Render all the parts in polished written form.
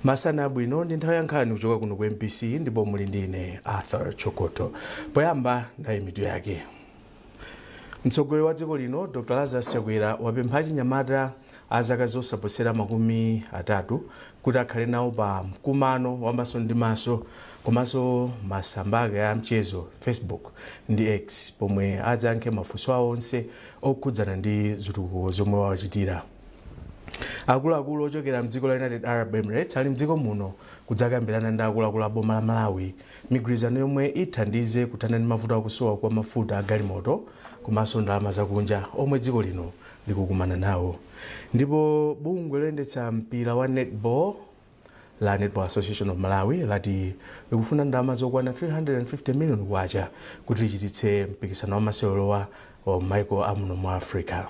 Masana abwino, ndi nthawi ya nkhani kuchoka kuno ku MBC ndipo muli ndi ine Arthur Chokoto. Poyamba nayi mitu yake. Mtsogoleri wa dziko lino Dr Lazarus Chakwera wapempha achinyamata a zaka zosaposera 30 kuti akhale nawo pa mkumano wa maso ndi maso komanso masamba ake a mchezo Facebook ndi X pomwe adzayankhe mafunso awo onse okhudzana ndi zitukuko zomwe wawachitira. Akuluakulu ochokera mdziko la United Arab Emirates ali mdziko muno kudzakambirana ndi akuluakulu a boma la Malawi migwirizano yomwe ithandize kuthana ndi mavuto akusowa kwa mafuta a galimoto komanso ndalama zakunja omwe dziko lino likukumana nawo. Ndipo bungwe loyendetsa mpira wa netball la Netball Association of Malawi lati likufuna ndalama zokwana 350 million kwacha kuti lichititse mpikisano wa masewerowa wa maiko a muno mu Africa.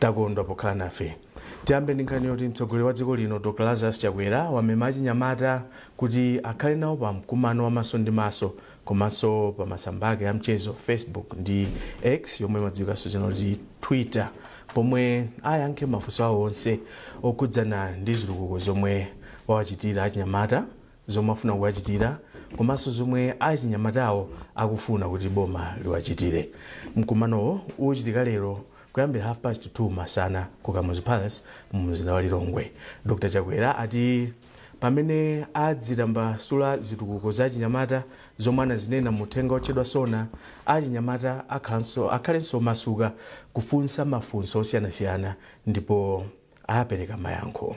Takondwa pokhala nafe. Tiyambe ndi nkhani yoti mtsogoleri wa dziko lino Dr Lazarus Chakwera wamema achinyamata kuti akhale nawo pa mkumano wa maso ndi maso komanso pa masamba ake a mchezo Facebook ndi X yomwe imadziwikanso dzina kuti Twitter pomwe ayankhe mafunso awo onse okhudzana ndi zitukuko zomwe wawachitira achinyamata, zomwe afuna kuwachitira komanso zomwe achinyamatawo akufuna kuti boma liwachitire. Mkumanowo uchitika lero kuyambira 2:30 masana ku Kamuzu Palace mu mzinda wa Lilongwe. Dr Chakwera ati pamene adzitambasula zitukuko za achinyamata zomwe anazinena mu uthenga otchedwa SONA, achinyamata akhalenso omasuka kufunsa mafunso osiyanasiyana ndipo apereka mayankho.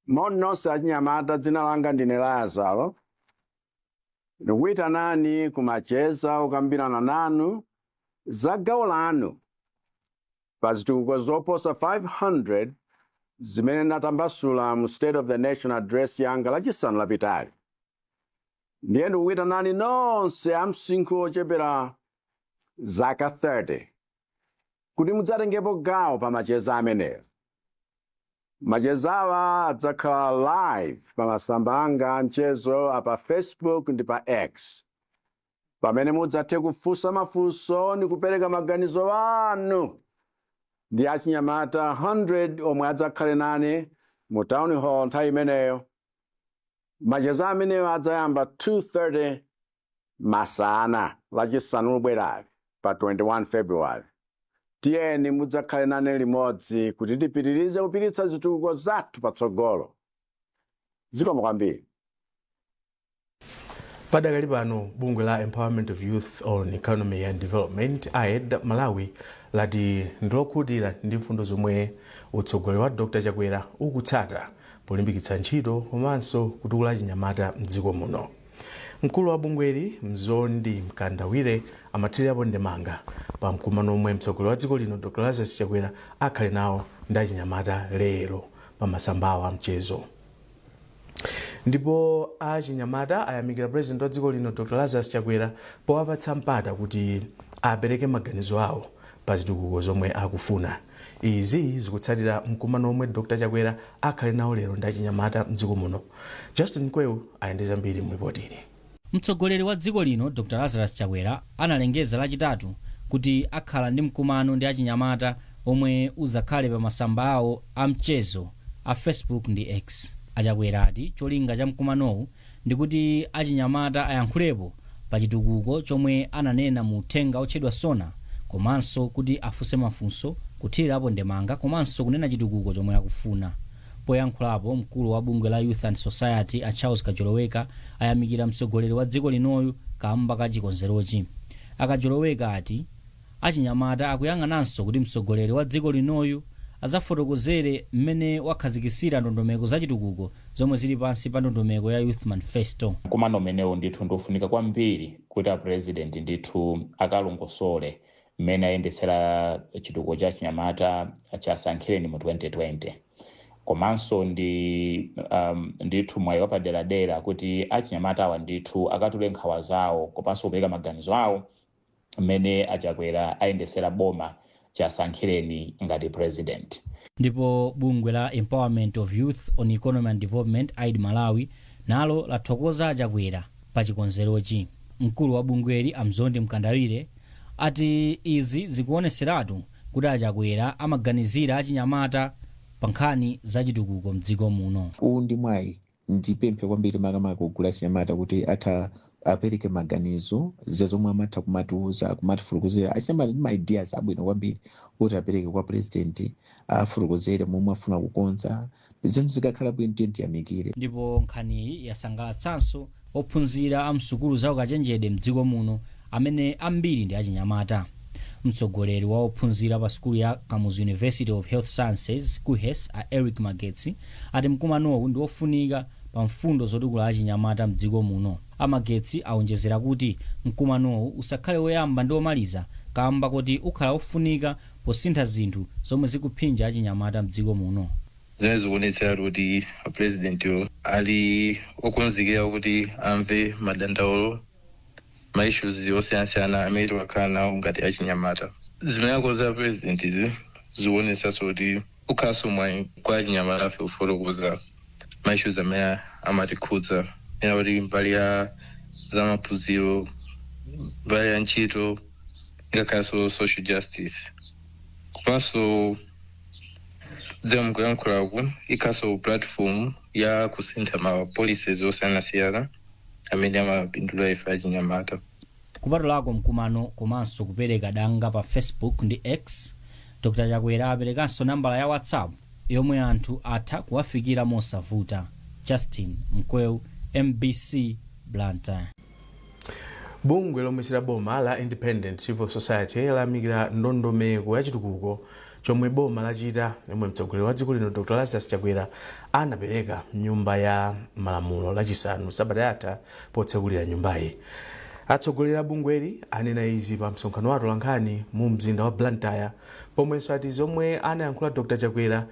Moni nonse achinyamata, dzina langa ndine Lazaro. Ndikuyitanani kumacheza okambirana nanu za gawo lanu pa zitukuko zoposa 500 zimene natambasula mu State of the Nation Address yanga lachisanu lapitali. Ndiye ndikuyitanani nonse a msinkhu ochepera zaka 30 kuti mudzatengepo gawo pa macheza amenewo. Machezawa adzakhala live pa masamba anga a mchezo a pa Facebook ndi pa X, pamene mudzathe kufunsa mafunso ndi kupereka maganizo anu ndi achinyamata 100 omwe adzakhale nane mu town hall nthawi imeneyo. Macheza amenewo adzayamba 2:30 masana lachisanu lobwerali pa 21 February. Tiyeni mudzakhale nane limodzi kuti tipitirize kupititsa zitukuko zathu patsogolo. Zikomo kwambiri. Padakali pano bungwe la Empowerment of Youth on Economy and Development AED Malawi lati ndilokhutira ndi mfundo zomwe utsogoleri wa Dr Chakwera ukutsata polimbikitsa ntchito komanso kutukula achinyamata mdziko muno. Mkulu wa bungweli Mzondi Mkandawire amathirirapo ndemanga pa mkumano omwe mtsogoleri wa dziko lino Dr Lazarus Chakwera akhale nawo ndi achinyamata lero pa masamba awo a mchezo. Ndipo achinyamata ayamikira president wa dziko lino Dr Lazarus Chakwera powapatsa mpata kuti apereke maganizo awo pa zitukuko zomwe akufuna. Izi zikutsatira mkumano omwe Dr Chakwera akhale nawo lero ndi achinyamata mdziko muno. Justin Kweu ali ndi zambiri mu ripoti ili. Mtsogoleri wa dziko lino Dr Lazarus Chakwera analengeza lachitatu kuti akhala ndi mkumano ndi achinyamata omwe uzakhale pa masamba awo a mchezo a Facebook ndi X. A Chakwera ati cholinga cha mkumanowu ndikuti achinyamata ayankhulepo pa chitukuko chomwe ananena mu uthenga otchedwa SONA komanso kuti afunse mafunso, kuthirirapo ndemanga komanso kunena chitukuko chomwe akufuna. Poyankhulapo, mkulu wa bungwe la Youth and Society a Charles Kajoloweka ayamikira mtsogoleri wa dziko linoyu kamba ka chikonzerochi. A Kajoloweka ati achinyamata akuyang'ananso kuti mtsogoleri wa dziko linoyu azafotokozere mmene wakhazikitsira ndondomeko za chitukuko zomwe zili pansi pa ndondomeko ya Youth Manifesto. Mkumano umenewu ndithu ndiofunika kwambiri kuti a president ndithu akalongosole mmene ayendetsera chitukuko cha chinyamata chasankhireni mu 2020, komanso ndi ndithu mwayi wapaderadera kuti achinyamata awa ndithu akatule nkhawa zawo komanso kupereka maganizo awo mmene achakwera ayendetsera boma Chasankhireni ngati president. Ndipo bungwe la Empowerment of Youth on Economy and Development, AID Malawi, nalo lathokoza Chakwera pa chikonzerochi. Mkulu wa bungweli, Amzondi Mkandawire, ati izi zikuoneseratu kuti Achakwera amaganizira achinyamata pa nkhani zachitukuko mdziko muno. Uwu ndi mwayi, ndipemphe kwambiri makamaka kugulu achinyamata kuti atha apereke maganizo zomwe amatha kumatiuza, kumatifurukozera. Achinyamata ndi ma ideas abwino kwambiri kuti apereke kwa president, afurukozere momwe afuna kukonza zinthu. Zikakhala bwino, tiye tiyamikire. Ndipo nkhaniyi yasangalatsanso ophunzira a msukulu za ukachenjede mdziko muno amene ambiri ndi achinyamata. Mtsogoleri wa ophunzira pa sukulu ya Kamuzu University of Health Sciences, KUHeS, a Eric Magetsi, ati mkumanowu ndi ofunika pa mfundo zotukula achinyamata mdziko muno. Amagetsi aonjezera kuti mkumanowu usakhale woyamba ndi womaliza, kamba kuti ukhala ofunika posintha zinthu zomwe zikuphinja achinyamata mdziko muno. Zimene zikuonetsera kuti president ali okonzekera kuti amve madandaulo, ma issues osiyanasiyana amene timakhala nawo ngati achinyamata. Zimene akonzera president izi zikuonetsanso kuti ukhalanso mwayi kwa achinyamata afe kufotokoza ma issues amene amatikhudza ena, kuti mbali ya zamaphunziro, mbali ya ntchito, ngakhalanso social justice. Komanso kudzera mukuyankhulaku ikhalanso platform ya kusintha ma policies osiyanasiyana amene amapindula ife achinyamata. Kupatulako mkumano komanso kupereka danga pa Facebook ndi X, Dr Chakwera aperekanso nambala ya WhatsApp yomwe anthu atha kuwafikira mosavuta. Justin Mkweu, MBC, Blantyre. Bungwe lomwe boma la Independent Civil Society layamikira ndondomeko ya chitukuko chomwe boma lachita, yomwe mtsogoleri wa dziko lino Dr Lazarus Chakwera anapereka mnyumba ya malamulo Lachisanu sabata yatha potsekulira nyumbayi. Atsogoleri a bungweli anena izi pa msonkhano wa atolankhani mu mzinda wa Blantyre, pomwenso ati zomwe anayankhula Dr Chakwera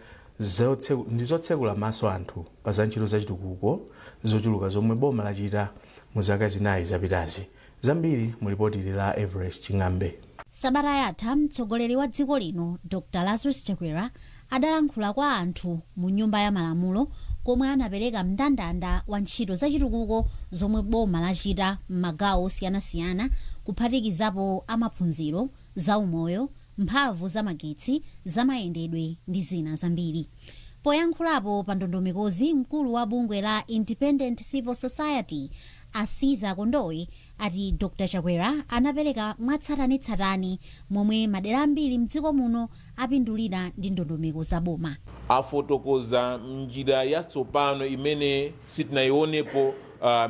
ndi zotsekula maso anthu pa za ntchito zachitukuko zochuluka zomwe boma lachita mu zaka 4 zapitazi. Zambiri mu lipoti la Everest Ching'ambe. Sabata yatha mtsogoleri wa dziko lino Dr Lazarus Chakwera adalankhula kwa anthu mu nyumba ya malamulo, komwe anapereka mndandanda wa ntchito zachitukuko zomwe boma lachita m'magawo osiyanasiyana, kuphatikizapo amaphunziro, zaumoyo, mphamvu zamagetsi, zamayendedwe ndi zina zambiri. Poyankhulapo pa ndondomekozi, mkulu wa bungwe la Independent Civil Society, Asiza Kondowe, ati Dr Chakwera anapereka mwatsatanetsatane momwe madera ambiri mdziko muno apindulira ndi ndondomeko za boma. Afotokoza njira yatsopano imene sitinayionepo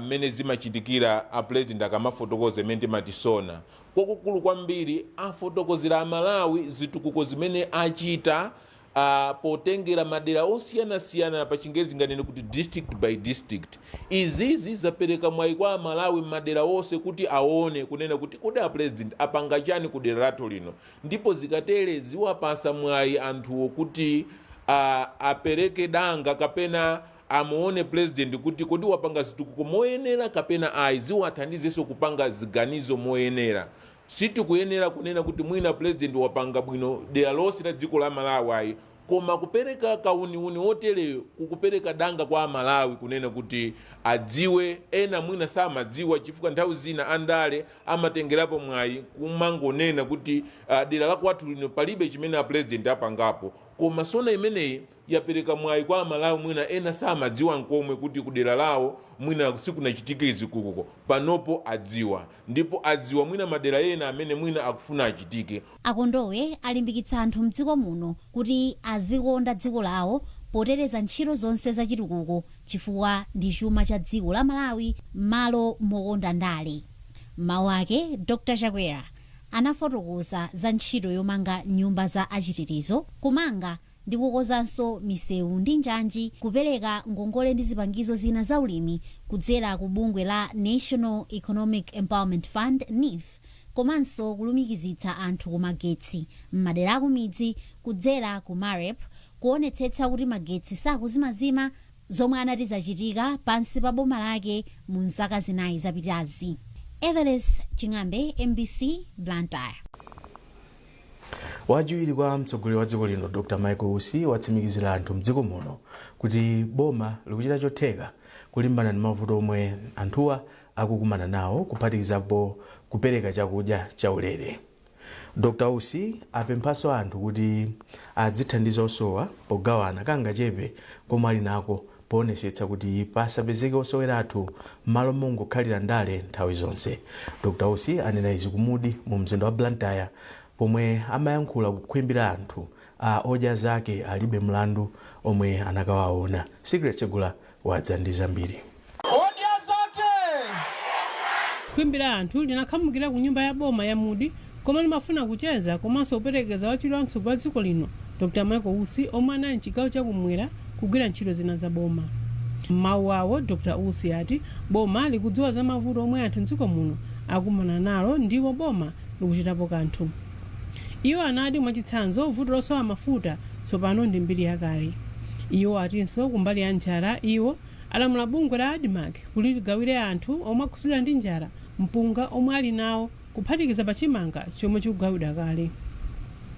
mmene zimachitikira a president akamafotokoza, imene timatisona kwakukulu kwambiri. Afotokozera Amalawi zitukuko zimene achita potengera madera osiyanasiyana, pa Chingerezi tinganene kuti district by district. Izizi zapereka mwayi kwa Amalawi m'madera onse kuti aone kunena kuti kodi a president apanga chani ku dera lathu lino, ndipo zikatere ziwapasa mwayi anthuwo kuti apereke danga kapena amuone president kuti kodi wapanga zitukuko moyenera kapena ayi. Ziwathandizenso kupanga ziganizo moyenera. Sitikuyenera kunena kuti mwina president wapanga bwino dera lonse la dziko la Malawi, ayi, koma kupereka kauniuni otereyo kukupereka danga kwa Amalawi kunena kuti adziwe. Ena mwina samadziwa chifukwa nthawi zina andale amatengerapo mwayi kumangonena kuti dera la kwathu lino palibe chimene a president apangapo. Koma SONA imeneyi yapereka mwayi kwa Amalawi, mwina ena samadziwa nkomwe kuti kudera lawo mwina sikunachitike zitukuko. Panopo adziwa, ndipo adziwa mwina madera ena amene mwina akufuna achitike. Akondowe alimbikitsa anthu mdziko muno kuti azikonda dziko lawo poteteza ntchito zonse zachitukuko, chifukwa ndi chuma cha dziko la Malawi, m'malo mokonda ndale. Mawu ake, Dr Chakwera anafotokoza za ntchito yomanga nyumba za achitetezo, kumanga ndi kukonzanso misewu ndi njanji, kupereka ngongole ndi zipangizo zina za ulimi kudzera ku bungwe la National Economic Empowerment Fund, NEEF, komanso kulumikizitsa anthu ku magetsi m'madera akumidzi kudzera ku MAREP, kuonetsetsa kuti magetsi sakuzimazima, zomwe anati zachitika pansi pa boma lake mu zaka 4 zapitazi. Everest Ching'ambe, MBC, Blantyre. Wachiwiri kwa mtsogoleri wa dziko lino, Dr Michael Usi, watsimikizira anthu mdziko muno kuti boma likuchita chotheka kulimbana ndi mavuto omwe anthuwa akukumana nawo, kuphatikizapo kupereka chakudya chaulere. Dr Usi apemphanso anthu kuti adzithandiza osowa pogawana kangachepe komwe ali nako, poonetsetsa kuti pasapezeke osowera athu m'malo mongokhalira ndale nthawi zonse. Dr Usi anena izi kumudi mu mzinda wa Blantyre pomwe amayankhula kukhwimbira anthu a Odya Zake Alibe Mlandu omwe anakawaona. Secret Segula wadza ndi zambiri. Odya Zake. Khwimbi la anthu linakhamukira ku nyumba ya boma ya Mudi komwe limafuna kucheza komanso kuperekeza wachiwiri wa mtsogoleri wa dziko lino, Dr Michael Usi, omwe anali mchigawo chakumwera kugwira ntchito zina za boma. M'mawu awo, Dr Usi ati boma likudziwa za mavuto omwe anthu mdziko muno akumana nalo ndipo boma likuchitapo kanthu. Iwo anati mwachitsanzo, vuto losowa mafuta tsopano ndi mbiri yakale. Iwo atinso kumbali ya njala, iwo alamula bungwe la ADMARC kuti ligawire anthu omwe akhudzidwa ndi njala mpunga omwe ali nawo, kuphatikiza pa chimanga chomwe chikugawidwa kale.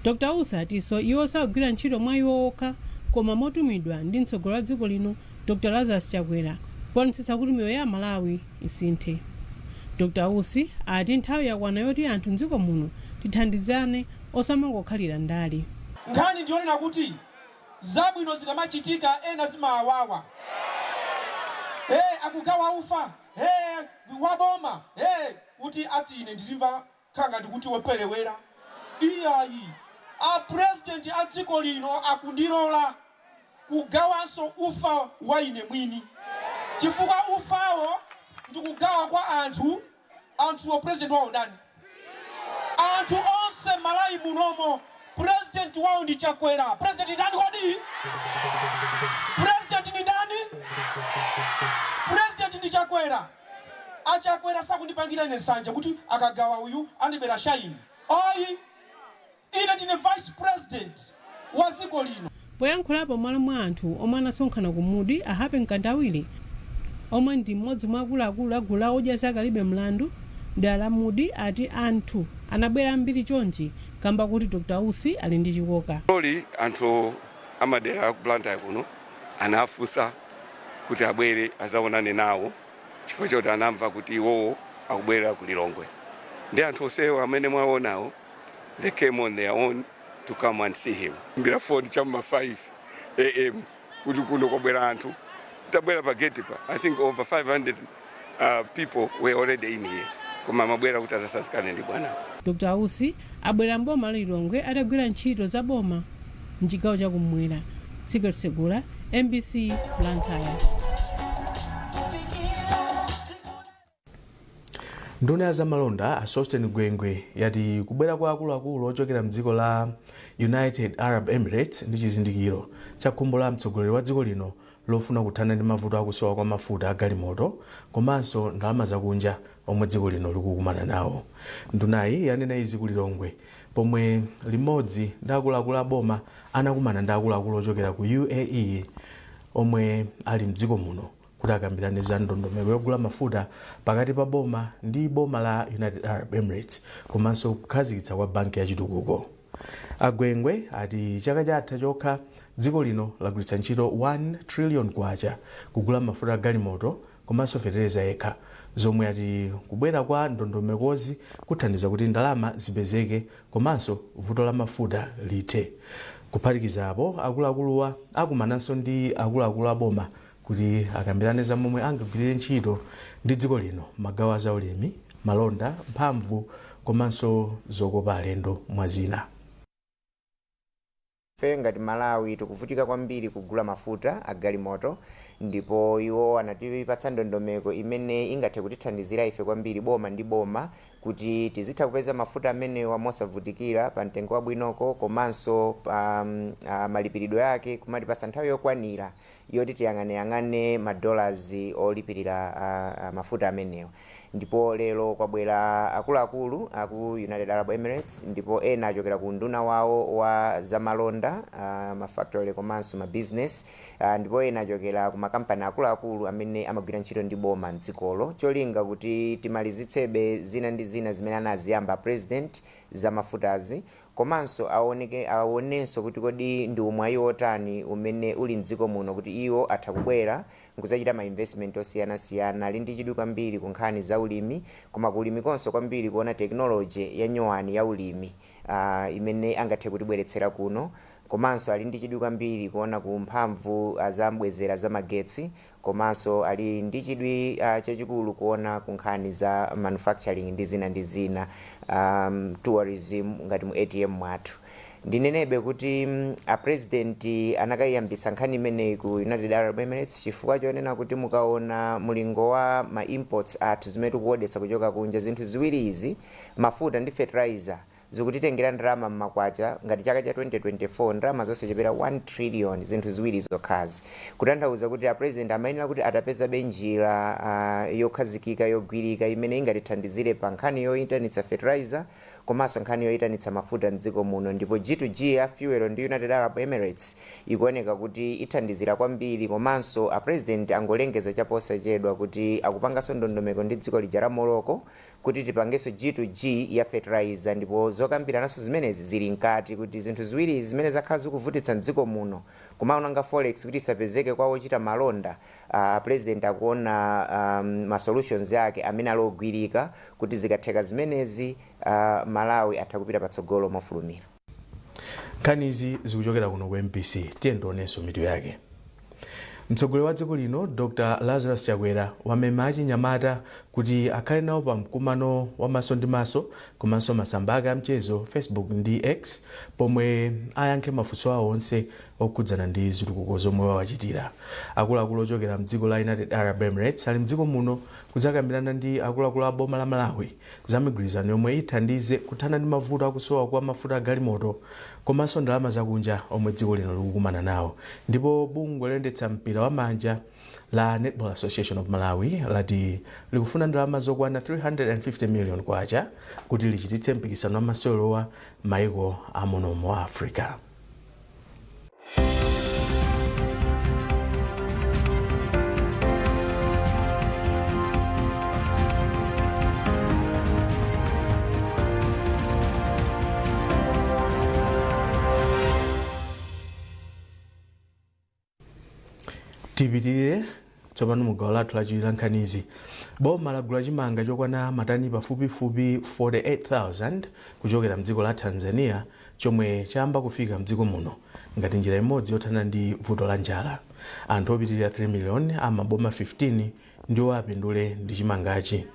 Dr Usi atinso iwo sakugwira ntchito mwa iwo okha koma motumidwa ndi mtsogoleri wa dziko lino, Dr Lazarus Chakwera, kuonetsetsa kuti miyoyo ya Malawi isinthe. Dr Usi ati nthawi yakwana yoti anthu mdziko muno tithandizane, osamangokhalira ndale. Nkhani ndiyonena kuti zabwino zikamachitika ena zimawawa. Hey, akugawa ufa, hey, waboma, hey, kuti ati ine ndizimva khala ngati kuti woperewera. Iyayi, a President a dziko lino akundilola kugawanso ufa wa ine mwini, chifukwa ufawo ndikugawa kwa anthu. Anthuwo president wawo ndani? Anthu onse Malawi munomo president wawo ndi Chakwera. President ndani kodi? President ndi ndani? President ndi Chakwera. Achakwera sakundipangira ine nsanje kuti akagawa uyu andibera shaini. Ayi, ine ndine vice president wa dziko lino. Poyankhulapo m'malo mwa anthu omwe anasonkhana ku Mudi, a Happy Mkandawire, omwe ndi mmodzi mwa akuluakulu a gulu la Odya Zake Alibe Mlandu dera la Mudi, ati anthu anabwera ambiri chonchi kamba kuti Dr Usi ali ndi chikoka. Loli anthu amadera aku Blantyre kuno anafunsa kuti abwere azaonane nawo chifukwa choti anamva kuti iwowo akubwera ku Lilongwe, ndi anthu onsewo amene mwaonawo, they came on their own to come and see him. Mbira phone chamma 5 am kuti kuno kwabwera anthu. Tabwera pa gate pa, I think over 500 people were already in here, koma amabwera kuti azasazikane ndi bwana. Dr Usi abwera mboma la Lilongwe atagwira ntchito za boma mchigawo chakumwera. Secret Segula, MBC, Blantyre. Nduna ya zamalonda, a Sosten Gwengwe, yati kubwera kwa akuluakulu ochokera mdziko la United Arab Emirates ndi chizindikiro cha khumbo la mtsogoleri wa dziko lino lofuna kuthana ndi mavuto akusowa kwa mafuta a galimoto komanso ndalama zakunja omwe dziko lino likukumana nawo. Ndunayi yanena izi ku Lilongwe pomwe limodzi ndi akuluakulu a boma anakumana ndi akuluakulu ochokera ku UAE omwe ali mdziko muno kuti akambirane za ndondomeko yogula mafuta pakati pa boma ndi boma la United Arab Emirates komanso kukhazikitsa kwa banki ya chitukuko. Agwengwe ati chaka chatha chokha dziko lino lagwiritsa ntchito 1 trillion kwacha kugula mafuta a galimoto komanso fetereza yekha, zomwe ati kubwera kwa ndondomekozi kuthandiza kuti ndalama zipezeke komanso vuto la mafuta lithe. Kuphatikiza apo, akuluakuluwa akumananso ndi akuluakulu a boma kuti akambirane za momwe angagwirire ntchito ndi dziko lino magawo a zaulimi, malonda, mphamvu komanso zokopa alendo, mwa zina. Ife ngati Malawi tikuvutika kwambiri kugula mafuta a galimoto, ndipo iwo anatipatsa ndondomeko imene ingathe kutithandizira ife kwambiri, boma ndi boma, kuti tizitha kupeza mafuta amenewa mosavutikira pa mtengo wabwinoko, komanso pa malipiridwe ake kumatipasa nthawi yokwanira yoti tiyang'aneyang'ane ma dollars olipirira mafuta amenewa. Ndipo lero kwabwera akuluakulu aku United Arab Emirates, ndipo ena achokera ku nduna wawo wa zamalonda, ma factory komanso ma business, ndipo ena achokera ku makampani akuluakulu amene amagwira ntchito ndi boma mdzikolo, cholinga kuti timalizitsebe zina ndi zina zimene anaziyamba President za mafutazi. Komanso aoneke aonenso kuti kodi ndi umwayi otani umene uli mdziko muno kuti iwo atha kubwera nkuzachita ma investment osiyanasiyana. Ali ndi chidwi kwambiri ku nkhani za ulimi, koma ku konso kwambiri kuona technology ya nyowani ya ulimi imene angathe kutibweretsera kuno. Komanso ali ndi chidwi kwambiri kuona ku mphamvu za mbwezera za magetsi. Komanso ali ndi chidwi chachikulu kuona ku nkhani za manufacturing ndi zina ndi zina, tourism ngati mu ATM mwathu. Ndinenebe kuti a president anakayiyambitsa nkhani imeneyi ku United Arab Emirates chifukwa chonena kuti mukaona mulingo wa ma imports athu, zimene tikuodetsa kuchoka kunja, zinthu ziwiri izi, mafuta ndi fertilizer, zikutitengera ndalama mmakwacha ngati chaka cha 2024 ndalama zosachepera 1 trillion, zinthu ziwiri zokhazi. Kutanthauza kuti a president amayenera kuti atapezabe njira yokhazikika, yogwirika, imene ingatithandizire pa nkhani yoyitanitsa fertilizer komanso nkhani yoyitanitsa mafuta mdziko muno. Ndipo G2G ya fuel ndi United Arab Emirates ikuoneka kuti ithandizira kwambiri. Komanso a president angolengeza chaposachedwa kuti akupanganso ndondomeko ndi dziko lija la Morocco kuti tipangenso G2G ya fertilizer, ndipo zokambiranaso zimenezi zili mkati kuti zinthu ziwiri zimene zakhala zikuvutitsa mdziko muno, kumaonanga forex kuti isapezeke kwa ochita malonda, president akuona ma solutions ake amene ali ogwirika kuti zikatheka zimenezi, Malawi atha kupita patsogolo mofulumira. Nkhanizi zikuchokera kuno ku MBC. Tiye ndionenso mitu yake. Mtsogoleri wa dziko lino Dr Lazarus Chakwera wamema achinyamata kuti akhale nawo pa mkumano wa maso ndi maso komanso masamba ake amchezo Facebook ndi X, pomwe ayankhe mafunso awo onse okhudzana ndi zitukuko zomwe wawachitira. Akuluakulu ochokera mdziko la United Arab Emirates ali mdziko muno kudzakambirana ndi akuluakulu a boma la Malawi za migwirizano yomwe ithandize kuthana ndi mavuto akusowa kwa mafuta agalimoto komanso ndalama zakunja omwe dziko lino likukumana nawo. Ndipo bungwe loyendetsa mpira wa manja la Netball Association of Malawi lati likufuna ndalama zokwana 350 million kwacha kuti lichititse mpikisano wa masewero wa maiko amuno mu Africa. Tipitirire tsopano mu gawo lathu lachiwiri la nkhanizi. Boma lagula chimanga chokwana matani pafupifupi 48,000 kuchokera mdziko la Tanzania, chomwe chayamba kufika mdziko muno ngati njira imodzi yothana ndi vuto la njala. Anthu opitirira 3 million amaboma 15 ndiwo apindule ndi chimangachi.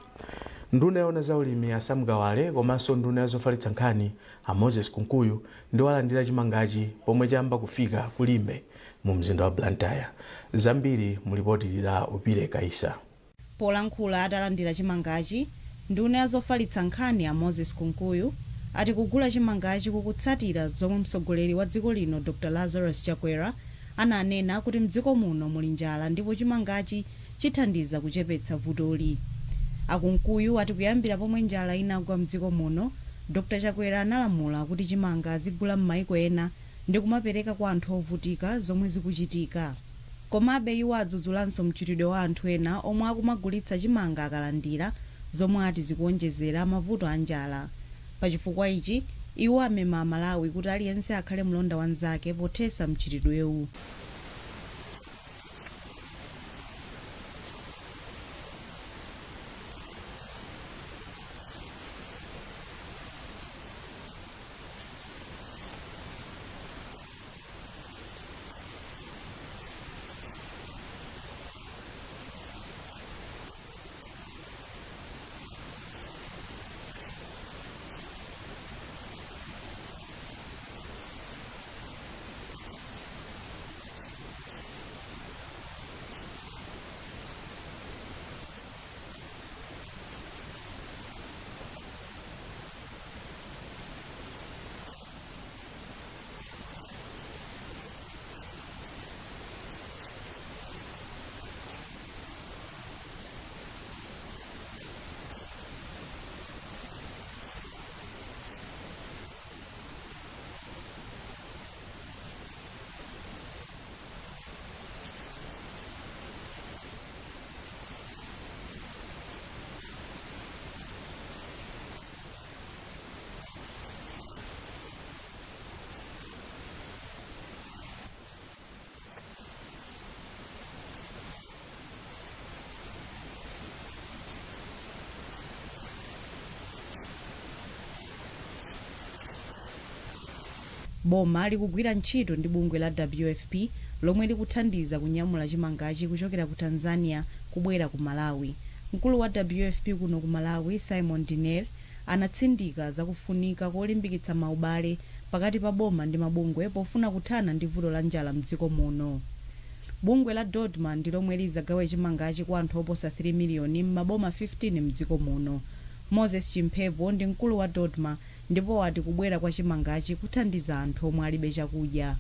Nduna yoona za ulimi a Sam Kawale komanso nduna ya zofalitsa nkhani a Moses Kunkuyu ndiwo alandira chimangachi pomwe chayamba kufika ku Limbe mu mzinda wa Blantyre. Zambiri mu lipoti la Upire Kaisa. Polankhula atalandira chimangachi, nduna ya zofalitsa nkhani a Moses Kunkuyu ati kugula chimangachi kukutsatira zomwe mtsogoleri wa dziko lino Dr Lazarus Chakwera ananena kuti mdziko muno muli njala ndipo chimangachi chithandiza kuchepetsa vutoli. A Kunkuyu ati kuyambira pomwe njala inagwa mdziko muno, Dr Chakwera analamula kuti chimanga azigula m'maiko ena ndi kumapereka kwa anthu ovutika, zomwe zikuchitika. Komabe iwo adzudzulanso mchitidwe wa anthu ena omwe akumagulitsa chimanga akalandira, zomwe ati zikuonjezera mavuto a njala. Pachifukwa ichi, iwo amema Amalawi kuti aliyense akhale mlonda wa nzake pothetsa mchitidwewu. Boma likugwira ntchito ndi bungwe la WFP lomwe likuthandiza kunyamula chimangachi kuchokera ku Tanzania kubwera ku Malawi. Mkulu wa WFP kuno ku Malawi, Simon Diner, anatsindika zakufunika kolimbikitsa maubale pakati pa boma ndi mabungwe pofuna kuthana ndi vuto la njala mdziko muno. Bungwe la DoDMA ndi lomwe lizagawe chimangachi kwa anthu oposa 3 miliyoni m'maboma 15 mdziko muno. Moses Chimphepo ndi mkulu wa DoDMA ndipo wati kubwera kwa chimangachi kuthandiza anthu omwe alibe chakudya.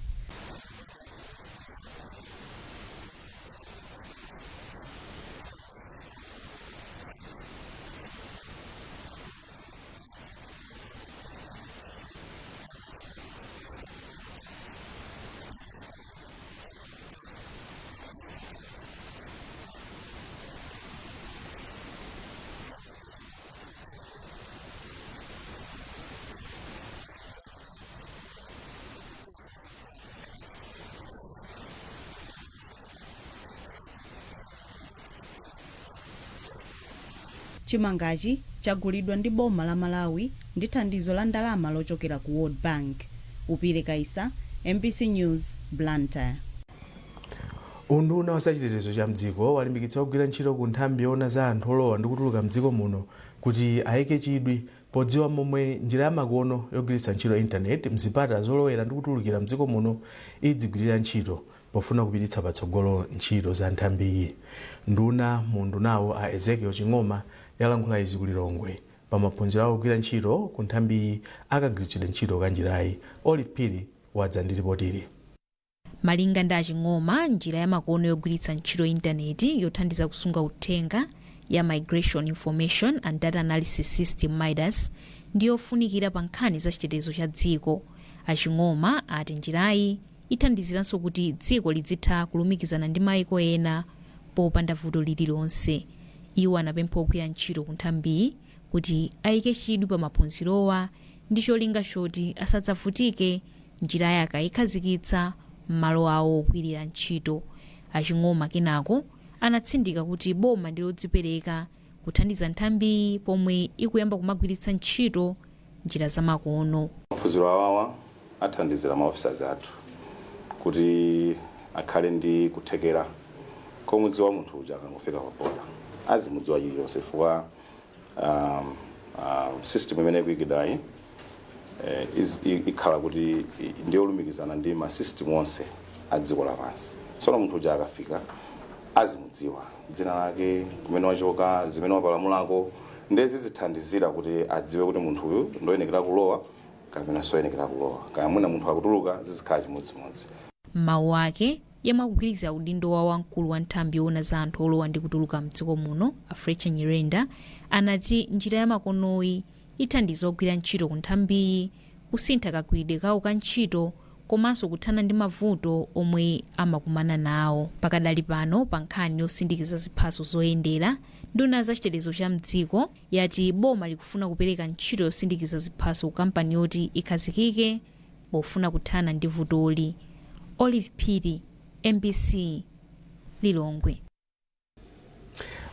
Chimangachi chagulidwa ndi boma la Malawi ndi thandizo la ndalama lochokera ku World Bank. Upire Kaisa, MBC News, Blantyre. Unduna wa zachitetezo cha mdziko walimbikitsa ogwira ntchito ku nthambi yoona za anthu olowa ndi kutuluka mdziko muno kuti ayike chidwi podziwa momwe njira yamakono yogwiritsa ntchito intaneti mzipata zolowera ndi kutulukira mdziko muno idzigwirira ntchito pofuna kupititsa patsogolo ntchito za nthambiyi. Nduna mu undunawo a Ezekiel Ching'oma yalankhula izi ku Lilongwe pa maphunziro a ogwira ntchito ku nthambiyi akagwiritsidwe ntchito ka njirayi. Olive Phiri wadza ndi ripotili. Malinga ndi a Ching'oma, njira yamakono yogwiritsa ntchito intaneti yothandiza kusunga uthenga ya Migration Information and Data Analysis System, MIDAS, ndi yofunikira pa nkhani za chitetezo cha dziko. A Ching'oma ati njirayi ithandiziranso kuti dziko lidzitha kulumikizana ndi maiko ena popanda vuto lililonse. Iwo anapempha ogwira ntchito ku nthambiyi kuti ayike chidwi pa maphunzirowa ndi cholinga choti asadzavutike njirayi akayikhazikitsa m'malo awo ogwirira ntchito. A Ching'oma kenako anatsindika kuti boma ndi lodzipereka kuthandiza nthambiyi pomwe ikuyamba kumagwiritsa ntchito njira zamakono. Maphunziro awawa athandizira ma officers athu kuti akhale ndi kuthekera komudziwa munthu uja akangofika pa border, azimudziwa chilichonse chifukwa system imene ikuyikidwayi ikhala kuti ndiyolumikizana ndi ma system onse a dziko lapansi. Tsono munthu uja akafika azimudziwa dzina lake, kumene wachoka, zimene wapalamulako, ndiye zizithandizira kuti adziwe kuti munthu uyu ndoyenekera kulowa kapena soyenekera kulowa, kaya mwina munthu akutuluka, zizikhala chimodzimodzi. M'mawu ake, yemwe akugwiriza udindo wa wamkulu wa nthambi yoona za anthu olowa ndi kutuluka mdziko muno, a Fletcher Nyirenda, anati njira yamakonoyi ithandiza ogwira ntchito ku nthambiyi kusintha kagwiridwe kawo ka ntchito komanso kuthana ndi mavuto omwe amakumana nawo pakadali pano. Pa nkhani yosindikiza ziphaso zoyendera, nduna ya zachitetezo cha mdziko yati boma likufuna kupereka ntchito yosindikiza ziphaso ku kampani yoti ikhazikike pofuna kuthana ndi vutoli. Olive Phiri, MBC, Lilongwe.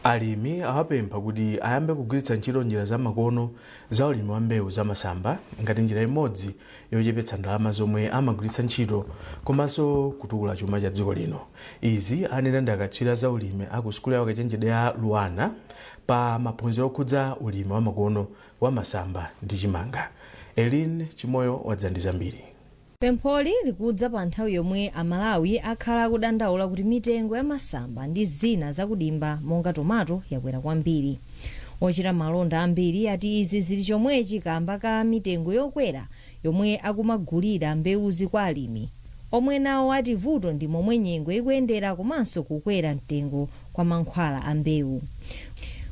Alimi awapempha kuti ayambe kugwiritsa ntchito njira zamakono za ulimi wa mbewu zamasamba ngati njira imodzi yochepetsa ndalama zomwe amagwiritsa ntchito komanso kutukula chuma cha dziko lino. Izi anena ndi akatswiri za ulimi a ku sukulu ya ukachenjede ya LUANAR pa maphunziro okhudza ulimi wamakono wa masamba ndi chimanga. Elin Chimoyo wadza ndi zambiri. Pempholi likudza pa nthawi yomwe Amalawi akhala akudandaula kuti mitengo ya masamba ndi zina zakudimba monga tomato yakwera kwambiri. Ochita malonda ambiri ati izi zili chomwechi kamba ka mitengo yokwera yomwe akumagulira mbewuzi kwa alimi, omwe nawo ati vuto ndi momwe nyengo ikuyendera komanso kukwera mtengo kwa mankhwala a mbewu.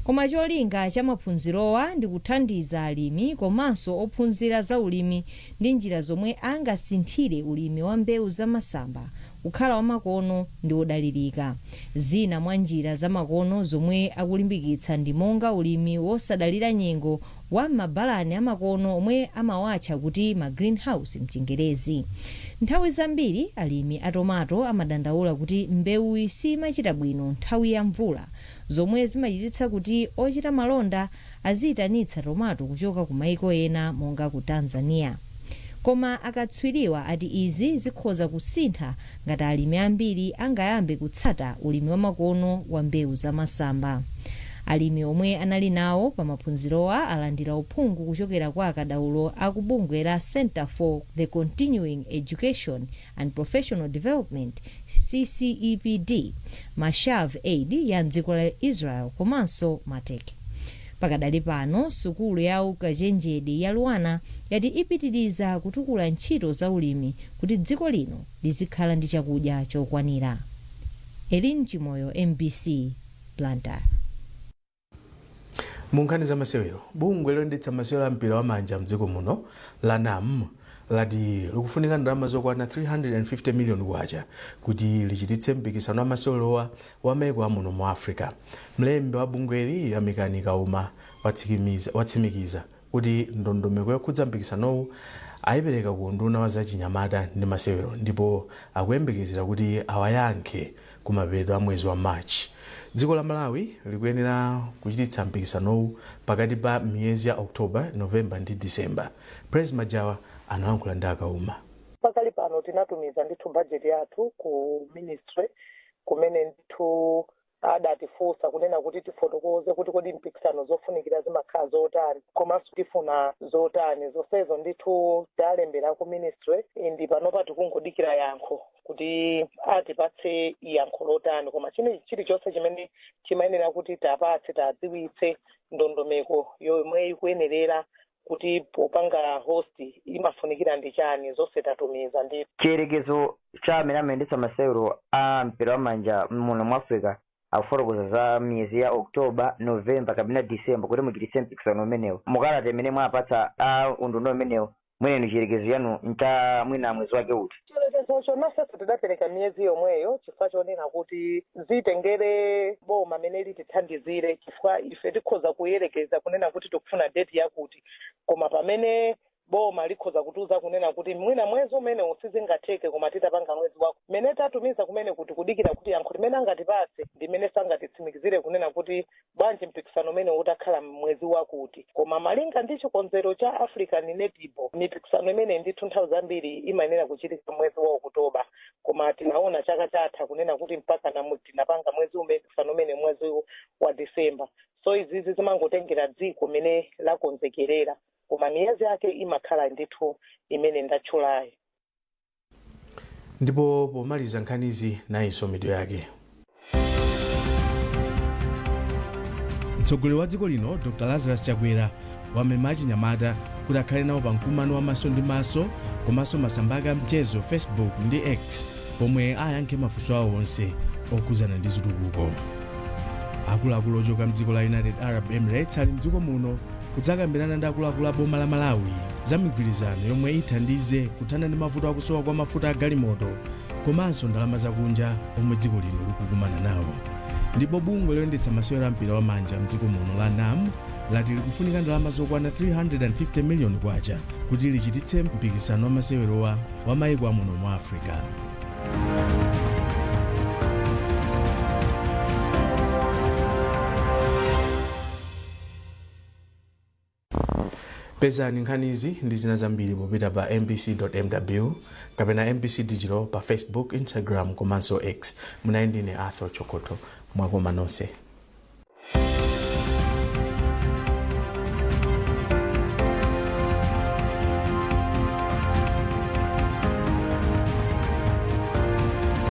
Koma cholinga cha maphunzirowa ndi kuthandiza alimi komanso ophunzira za ulimi ndi njira zomwe angasinthire ulimi wa mbewu zamasamba kukhala wamakono ndi wodalirika. Zina mwa njira zamakono zomwe akulimbikitsa ndi monga ulimi wosadalira nyengo wa m'mabalani amakono omwe amawatcha kuti ma greenhouse mchingerezi. Nthawi zambiri alimi a tomato amadandaula kuti mbewuyi simachita bwino nthawi ya mvula, zomwe zimachititsa kuti ochita malonda aziyitanitsa tomato kuchoka ku maiko ena monga ku Tanzania. Koma akatswiriwa ati izi zikhoza kusintha ngati alimi ambiri angayambe kutsata ulimi wamakono wa mbewu zamasamba. Alimi omwe anali nawo pa maphunzirowa alandira uphungu kuchokera kwa akadaulo aku bungwe la Center for the Continuing Education and Professional Development, CCEPD, Mashav Aid ya mdziko la Israel komanso Mateke. Pakadali pano, sukulu ya ukachenjede ya Luanar yati ipitiriza kutukula ntchito za ulimi kuti dziko lino lizikhala ndi chakudya chokwanira. Elin Chimoyo, MBC, Blantyre. Mu nkhani za masewero, bungwe loyendetsa masewero a mpira wamanja mdziko muno la NAM lati likufunika ndalama zokwana 350 miliyoni kwacha kuti lichititse mpikisano wa masewerowa wa maiko amuno mu Africa. Mlembi wa bungweli, Yamikani Kauma, watsimikiza kuti ndondomeko yokhudza mpikisanowu ayipereka ku unduna wa zachinyamata ndi masewero, ndipo akuyembekezera kuti awayankhe kumapeto a mwezi wa March. Dziko la Malawi likuyenera kuchititsa mpikisanowu pakati pa miyezi ya October, November ndi December. Pres Majawa analankhula ndi Akauma. Pakali pano tinatumiza ndithu bajeti yathu ku ministry, kumene ndithu adatifunsa kunena kuti tifotokoze kuti kodi mpikisano zofunikira zimakhala zotani komanso tifuna zotani. Zonsezo ndithu talembera ku ministry, ndi panopa tikungodikira yankho kuti atipatse yankho lotani. Koma chine chilichonse chimene chimayenera kuti tapatse, tadziwitse ndondomeko yomwe ikuyenerera kuti popanga host imafunikira ndi chani, zonse tatumiza ndi Chiyerekezo cha amene amayendetsa masewero a mpira wa manja muno mu Africa akufotokoza za miyezi ya October, November kapena December kuti muchititse mpikisano umenewo. Mukalata imene mwapatsa a unduna umenewo, mwenenu chiyerekezo chanu ncha mwina mwezi wake uti? Chiyerekezocho nafenso tidapereka miyezi yomweyo, chifukwa chonena kuti zitengere boma mene litithandizire, chifukwa ife tikhoza kuyerekeza kunena kuti tikufuna date yakuti, koma pamene boma likhoza kutiuza kunena kuti mwina mwezi umene sizingatheke, koma titapanga mwezi wako mene tatumiza kumene kuti kudikira kuti yankho limene angatipatse ndimene sangatitsimikizire kunena kuti bwanji mpikisano umene utakhala mwezi wakuti. Koma malinga ndi chikonzero cha African Netball, mipikisano imene ndithu nthawi zambiri imayenera kuchitika mwezi wa Okutoba, koma tinaona chaka chatha kunena kuti mpaka tinapanga mwezi umene mpikisano umene mwezi wa December. So izizi zimangotengera dziko mene lakonzekerera, koma miyezi yake imakhala ndithu imene ndatchulayi. Ndipo pomaliza nkhanizi, nayinso mitu yake. Mtsogoleri wa dziko lino, Dr Lazarus Chakwera, wamema achinyamata kuti akhale nawo pa mkumano wa maso ndi maso komanso masamba ake a mchezo Facebook ndi X, pomwe ayankhe mafunso awo onse okhudzana ndi zitukuko. Akuluakulu ochoka mdziko la United Arab Emirates ali mdziko muno kudzakambirana ndi akuluakulu a boma la Malawi za migwirizano yomwe ithandize kuthana ndi mavuto akusowa kwa mafuta a galimoto komanso ndalama zakunja omwe dziko lino likukumana nawo. Ndipo bungwe loyendetsa masewero a mpira wa manja mdziko muno la NAM lati likufunika ndalama zokwana 350 miliyoni kwacha kuti lichititse mpikisano wa masewerowa wa maiko amuno mu Africa. Pezani nkhanizi ndi zina zambiri popita pa mbc.mw kapena MBC Digital pa Facebook, Instagram komanso X. Munali ndine Arthur Chokoto. Mwakoma nonse.